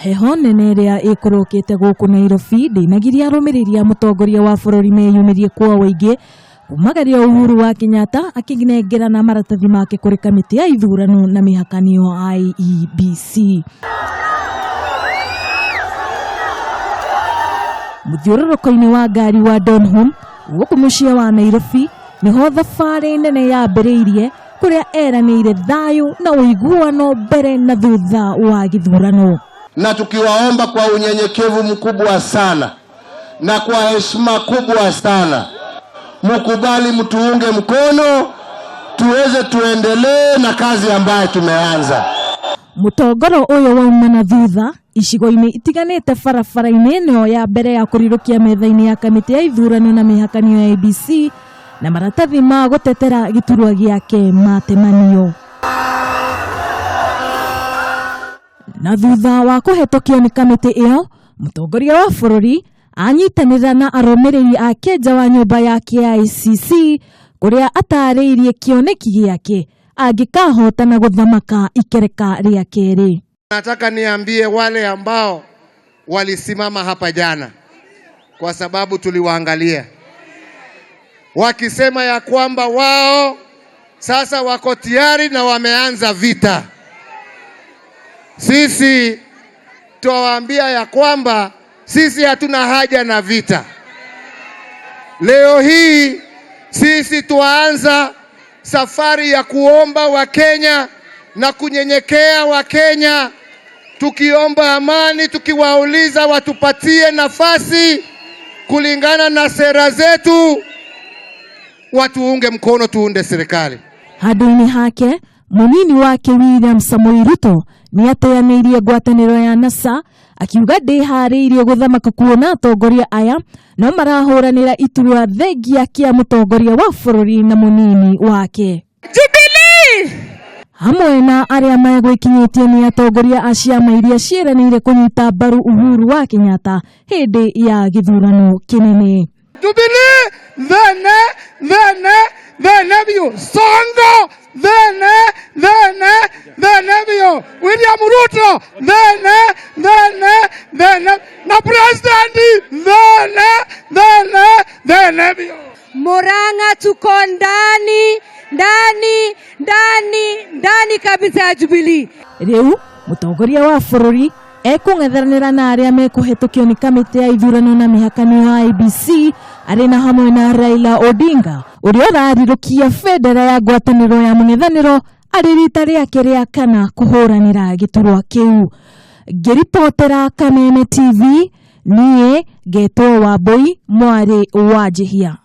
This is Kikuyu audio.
Heho nene ĩrĩa ĩkũrũkĩte gũkũ Nairobi ndĩnagiria arũmĩrĩri a mũtongoria wa bũrũri meyumĩrie kwa ũingĩ kumagaria Uhuru wa Kenyatta akĩnengerana maratathi make kũrĩ kamĩtĩ ya ithurano na mĩhaka nĩyo IEBC. Mũthiũrũrũko-inĩ wa ngari wa Donholm gũkũ mũciĩ wa Nairobi nĩho thabarĩ nene yambĩrĩirie kũrĩa eranĩire thayũ na ũiguano mbere na thutha wa gĩthurano. Na tukiwaomba kwa unyenyekevu mkubwa sana na kwa heshima kubwa sana, mukubali mtuunge mkono tuweze tuendelee na kazi ambayo tumeanza. Mũtongoro ũyũ wauma na thutha icigo-inĩ itiganĩte barabara-inĩ ĩno ya mbere ya kũrirũkia metha-inĩ ya kamĩtĩ ya ithurano na mĩhakanio ya IEBC na maratathi ma gũtetera gĩturwa gĩake matemanio. Na thutha wa kũhetũkio nĩ kamĩtĩ ĩyo, mũtongoria wa bũrũri anyitanĩra na arũmĩrĩri ake nja wa nyũmba ya KICC kũrĩa atarĩirie kĩoneki gĩake angĩkahotana gũthamaka ikereka rĩa kerĩ. Nataka niambie wale ambao walisimama hapa jana, kwa sababu tuliwaangalia wakisema ya kwamba wao sasa wako tayari na wameanza vita. Sisi twawaambia ya kwamba sisi hatuna haja na vita. Leo hii sisi twaanza safari ya kuomba Wakenya na kunyenyekea Wakenya, tukiomba amani, tukiwauliza watupatie nafasi kulingana na sera zetu, watuunge mkono tuunde serikali. Handũ-inĩ hake mũnini wake William Samoei Ruto nĩ ateanĩirie ngwatanĩro ya NASA akiuga ndĩharĩirie gũthamaka kuona atongoria aya no marahũranĩra iturwa thengia kĩa mũtongoria wa bũrũri na mũnini wake. Jubilee! Hamwe na arĩa megwĩkinyĩtie nĩ atongoria a ciama iria ciĩranĩire kũnyita mbaru Uhuru wa Kenyatta hĩndĩ ya gĩthurano kĩnene. Jubilee! Thene, thene, thene biũ. Songo! Thene, thene, thene biũ. William Ruto! Thene, thene, thene. Na president! Thene, thene, thene biũ. Murang'a tuko ndani ndani ndani ndani kabisa ya Jubilee. Rĩu mũtongoria wa bũrũri ekũng'ethanĩra na arĩa mekũhetũkio nĩ kamĩtĩ ya ithurano na mĩhaka nĩyo IEBC arĩ na hamwe na Raila Odinga ũrĩa ũrarirũkia bendera ya ngwatanĩro ya mũng'ethanĩro arĩ rita rĩake rĩa kana kũhũranĩra gĩturwa kĩu. Ngĩribotera Kameme TV niĩ ngetwo Wambui mwarĩ wa Njihia.